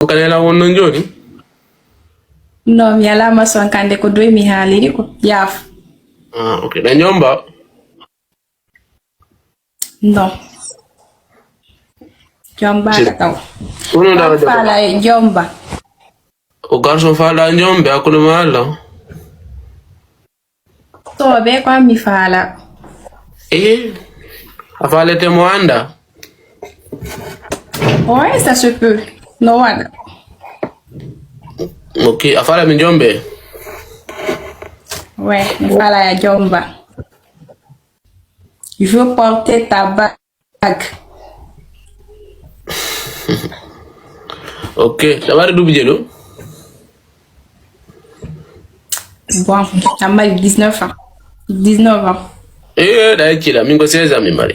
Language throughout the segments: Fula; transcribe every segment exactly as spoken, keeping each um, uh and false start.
Sonkanela wonno joni? No, mi alama sonkande ko doy mi haaliri ko. Yaaf. Ah, ok. Ɗa jomba? No. Jomba kaw. Kono da da. Fala e jomba. O garçon fala jombe hakkunde ma Allah. To be ko mi fala. Eh, a falete mo anda? Ouais, ça se peut. No wala. Ok, a fala mi jombe? Ouais, mi fala ya jomba. Je veux porter ta bague. Ok, ça va de double. Bon, ça m'a dix-neuf ans. Dix-neuf ans. Eh, da kila, mingo seize ans mi mari.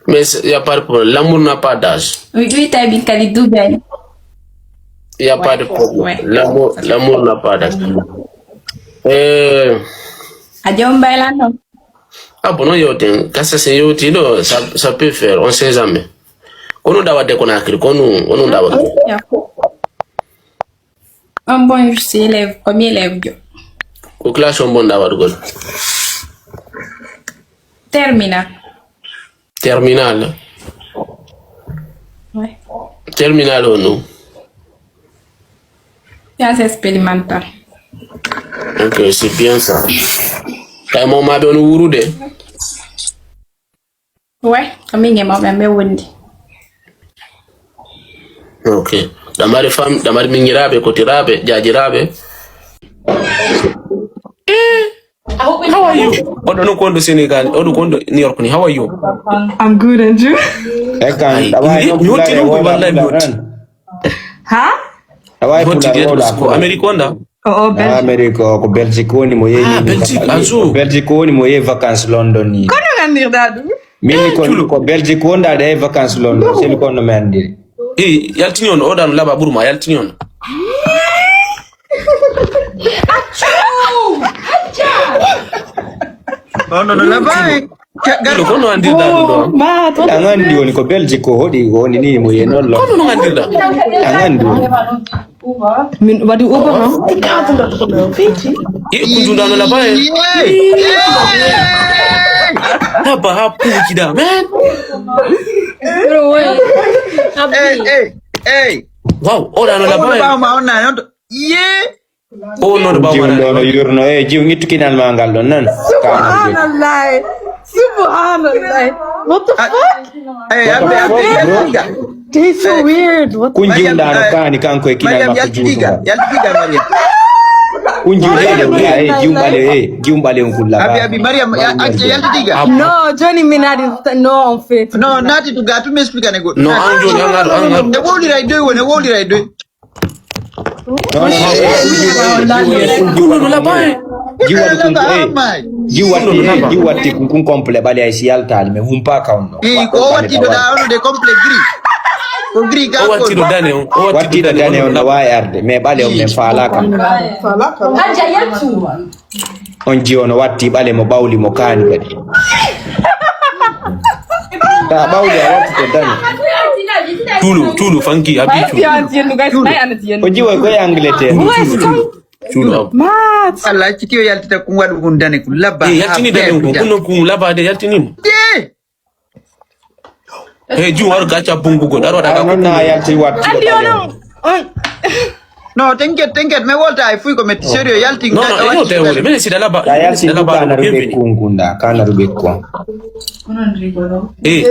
Mais il n'y a pas de problème. L'amour n'a pas d'âge. Oui, oui, t'as bien Kalidou Gaye. Il n'y a pas de problème. Ouais. L'amour, l'amour n'a pas d'âge. Euh, Adieu, on va là, non? Ah bon, non, yo, ten, kasa sen yo, ti, no, ça, ça peut faire, on sait jamais. Kono dawa de Conakry, kono, kono dawa. Un bon, je suis élève, combien élève, yo? Ko classe on bon dawa de gol? Terminal. Terminal. Ouais. Terminal on no? Science expérimentale. Ok, c'est bien ça. Kay mo ma be on wurude. Ouais, kami nge mo be wondi. Ok. Damari fam, damari mingirabe, kotirabe, jajirabe. Eh, how are you? Oɗo no kondo Senegal, oɗo kondo New York ni. How are you? I'm good, and you? Ekan, ay, dawa ni, no ni wotti ɗum ko wallahi mi wotti. Ha? Dawa mi wotti de, ko Amérique on da. Oh, oh, Belgique. Amérique, ko Belgique woni mo yehi. Ah, Belgique, azu. Belgique woni mo yehi vacances London ni. Kono gandirɗa ɗum? Min ko, ko Belgique wonda de vacances London. Seli kono mi andiri. Eh, yaltini on, oɗa no laba ɓurma, yaltini on. Accu! Acca! On no laba. Ɗo ko no andirɗa ɗum ɗo? Ma, to an andi woni ko Belgique ko hoɗi, woni ni mo yehi non lo. Kono no andirɗa? An andi woni. Min waɗi Uber, non? E kunjundano laba e. Laba ha puji da, man. Bro, wait. Hey, hey, hey. Wow, oɗa no laba e. Ba ma on na non. Ye. O non ba ma. Jiwɗo no yurno e jiw ngittukinal ma ngal ɗon nan. Subhanallah. Subhanallah. What the fuck? Hey, what the fuck, bro? This is so weird. What the fuck? Kun jiwɗano kani kanko e kinal makko juutugal. Yaltidiga, Mariam. Kun jiwɗano e jiwɓale e jiwɓale on kulla. Abi, abi, Mariam, yaltidiga. No, Johnny Minadi, no, en fait. No, nati to gatu me explica nego. No, an joni an ar an ar. E woliray doy woni, e woliray doy. Jiwwatti kun, eh, jiwwatti kun, eh, jiwwatti kun, kun complet ɓaleya si yaltaali, mais humpa ka on no. Eh, ko wattiɗo da ono de complet gris. Ko gris ga. O wattiɗo dane on, o wattiɗo dane on no waawi arde, mais ɓale on men faalaka. Hajja yaltu. On jiyo no watti ɓale mo ɓawli mo kaani kadi. Ta ɓawli a watti ko dani. Tulu, tulu, fanki, abi tulu. O jiwo koye Angleterre. Tulu, tulu, tulu. Tulu, ab. Allah, ciki o yaltita kun waɗu kun dane kun labba. Eh, yaltini dane kun, kun non kun labba de yaltini mo. Eh! Hey, Jum, aɗa gacca bungu goɗɗo, aɗa waɗa. Ah, non, na yalti watti. Andi o non, on. No, tenket, tenket, mi wolta ay fuy ko metti sérieux, yalti. Non, non, no, te wole, mene sida laba. Ya yalti sida laba, kana rube kungunda, kana rube ko. Eh,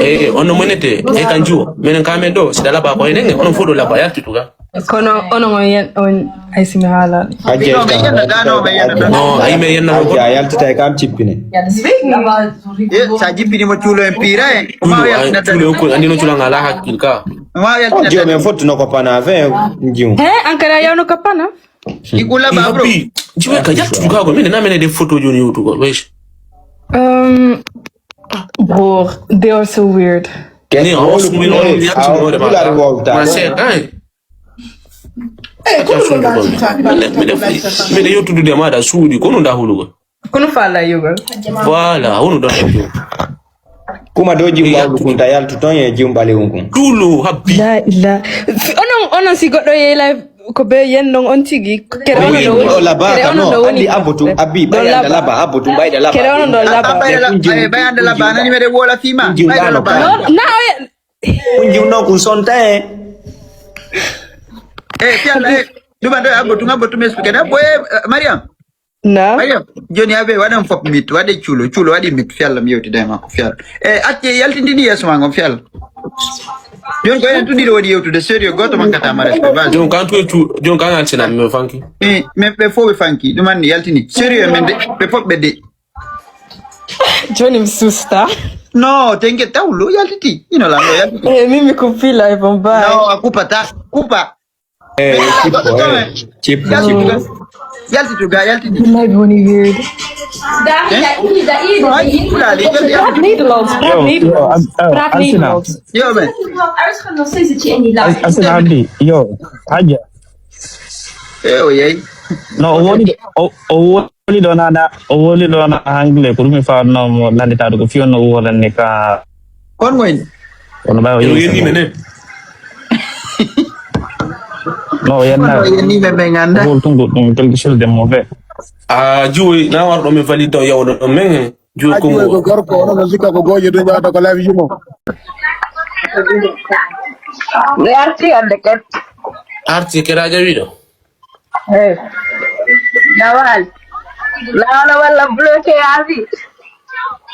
eh, ono monete, e kanju, menen kamen do, sida laba ko enen, ono fodo laba, yalti tuga. Kono, ono on yen, on, ay simi halal. Ajje. No, ɓe yennata, no, ɓe yennata. No, ay me yenna ko. Ajja, yaltita e kam cippine. Eh, sa jippini mo cuulo en piira en. Cuulo, ay, cuulo en ko andi no cuulo ngala hakkil ka. Ma yaltina. O jiyo men fotu no ko pana vingt jiw. He, ankara yawno ko pana. Ikula ba bro. Jiwe ka yaltu ka ko mene na mene de photo joni yotu ko wesh. Um, bro, they are so weird. Ni o sumi no yaltu no de ba. Ma se ay. Miɗe yottudude e maaɗa suuɗi, kono nda hulugo. Kono fala yogol. Voilà, hono ɗon ɗon. Kuma do jum bawɗo kun ta yaltu ton e jum ɓalewun kun. Ɗulo habbi. La ila. Onon, onon si goɗɗo yehi live ko be yen non on tigi. Kere onon ɗo woni. Ɗo labaka kere onon no. Ɗo woni. Andi abotu abbi. Ɗo ɓay anda laba. Laba, abotu ɓayɗa laba. Kere onon ɗo laba. Ɓay anda laba. Ɓay anda laba. Nani mede wola fima. Ɓayɗa laba. No, na o ye- Kun jum non kun sonta e. Eh, fiyalla, eh. Ɗum ando abotu, abotu mi explique. Na boye, eh, Mariam. Na. Ayo, joni aɓe waɗan fop mit, waɗe cuulo, cuulo waɗi mit, fiyalla mi yewtida e makko, fiyalla. E acce yaltindini yeeso ma ngon, fiyalla. Joni ko enen tun ɗiɗo woni yewtude, sérieux, goto mankata ma respect, vas-y. Jon kan tu e tu, jon kan an sinan mi fanki. Eh, men ɓe fof ɓe fanki, ɗum anni yaltini. Sérieux men de, ɓe fof ɓe de. Joni mi susta. No, tenke tawlo yaltiti, ino la no yaltiti. Eh, mimi kupila e bombay. No, a kupata, kupa. Eh, cippo, eh, cippo, cippo. Yaltitu ga, yaltitu ga, yaltitu. Billahi woni weird. Black needles, black needles, black needles. Yo, yo, am- uh, Black Alsina. Needles. Yo, man. Al- Alsina Abdi, yo, Haja. Eh, o yehi. No, o woni, o, o woni ɗo nana, o woni ɗo na anglais, pour mi fa no mo landitaɗo ko fiyon no wolanni ka. Kon woni? Kono ɓay o Yo yehi yenni sano. Menen. No, o yenna. Kono yenni ɓe ɓe ganda. Wol tungo ɗum quelque chose de mauvais. A juwoy, na war ɗo mi valide ɗo yawɗo ɗo men. Juwoy a ko juwoy mo. Ko gorko, ono no sikka ko gooƴe ɗum ƴaata ko live jumo. Mi arti hannde kat. Arti ke rajo wiɗo. Eh. Nawal. Nawal walla bloqué avi.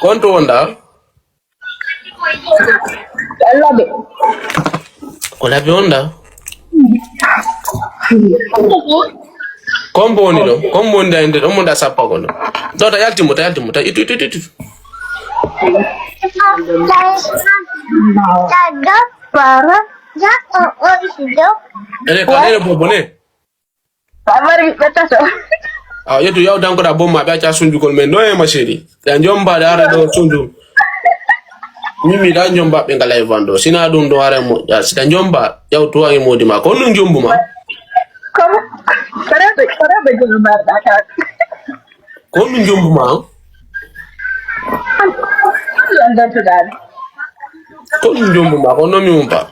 Konto wonda? Labe. Ko labe on da? Kombo woni ɗo, kombo woni da inde ɗo, mo da sappo ko ɗo. Ɗo ta yalti mo, ta yalti mo, ta itu, itu, itu, itu. Ene ka ene bobo ne. A mari ɓiɓɓe tato. A yetu yaw dankoɗa bom ma ɓe acca sunjugol men no e ma chérie. Da jomba da ara ɗo sunju. Mimi da jomba ɓe ngala e vando. Sina ɗum ɗo ara mo. Ya sita jomba yaw to e modi ma. Ko ɗum jombu ma. Kono kono ɓe kono ɓe jomba da ka. Ko ɗum jombu ma. Landantoɗaani. Ko ɗum jombu ma ko nomi umpa.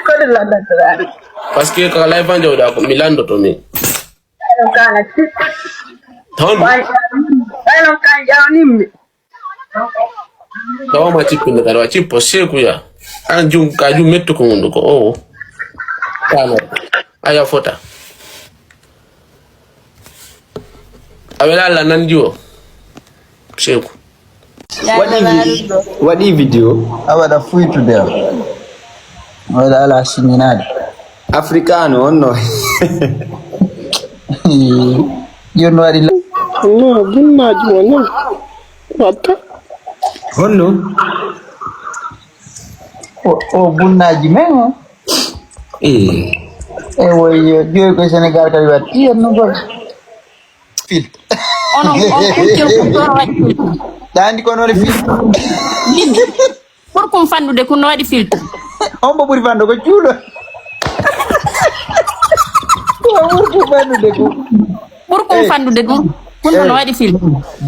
Ko ɗum landantoɗaani. Parce que kaka live an jawɗa ko mi landoto min. Ɗum kala sip. Ton. Ɓay non kan jawnimmi. Tawama cippinde kadi wa cippo sekuya. An jum ka jum mettu ko hunduko o. Kano. Aya fota. A wela Allah nanndi o. Seeku. Waɗi vi- waɗi vidéo. A waɗa fuytude o. Waɗa ala siminaade. Afrikaano on no. Yon waɗi la- No, bunnaaji mo no. Watta. Honno? O, o bunnaaji men o. Eh. E woy, joyi koye Sénégal kadi waɗi. Iyan no gol. Filtre. Onon, on kuccel ko ɗo waɗi filtre. Ɗa anndi kono waɗi filtre. Ɓurkum fanɗude kun no waɗi filtre. On mbo ɓuri fanɗo ko cuulo. Ko ɓurkum fanɗude ko. Ɓurkum fanɗude kun. Kun no waɗi filtre.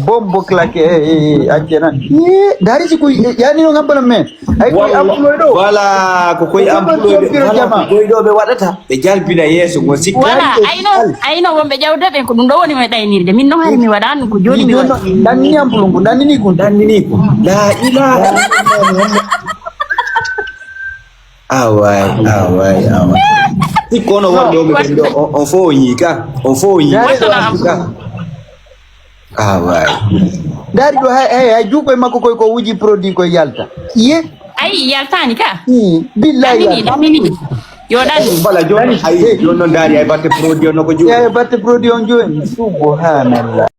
Bombo claqué, eh, eh, eh, accena. Eh, dari si ko yani no ngam bala men. Ay koy ampuloy ɗo. Voilà, ko koy ampuloy ɗo. Voilà, ko koy ɗo ɓe waɗata. Ɓe jalbina yeeso ngo sikka. Wala, ayno, ayno wonɓe ƴawde ɓen ko ɗum ɗo woni mo e ɗaynirde. Min noon hari mi waɗa ɗum ko jooni mi waɗi. Ɗannini am pulungu, ɗannini kun. Ɗannini kun. La ilaha illallah. Away, away, away. Sikko ono wonde o mi ɓen ɗo, on, on fof o yii ka. On fof o yii ka. Wattana am. Ah, waay. Ndaari ɗo, hay, hay, hay juuko e makko koy ko wuji produit koy yalta. Ye? Ay, yaltaani ka. Hmm, billahi ɗannini, yalta. Ɗannini. Yo ɗanni. Bala jooni, ay, jooni noon ndaari ay batte produit on no ko juuɗe. Ay batte produit on jooni. Subhanallah.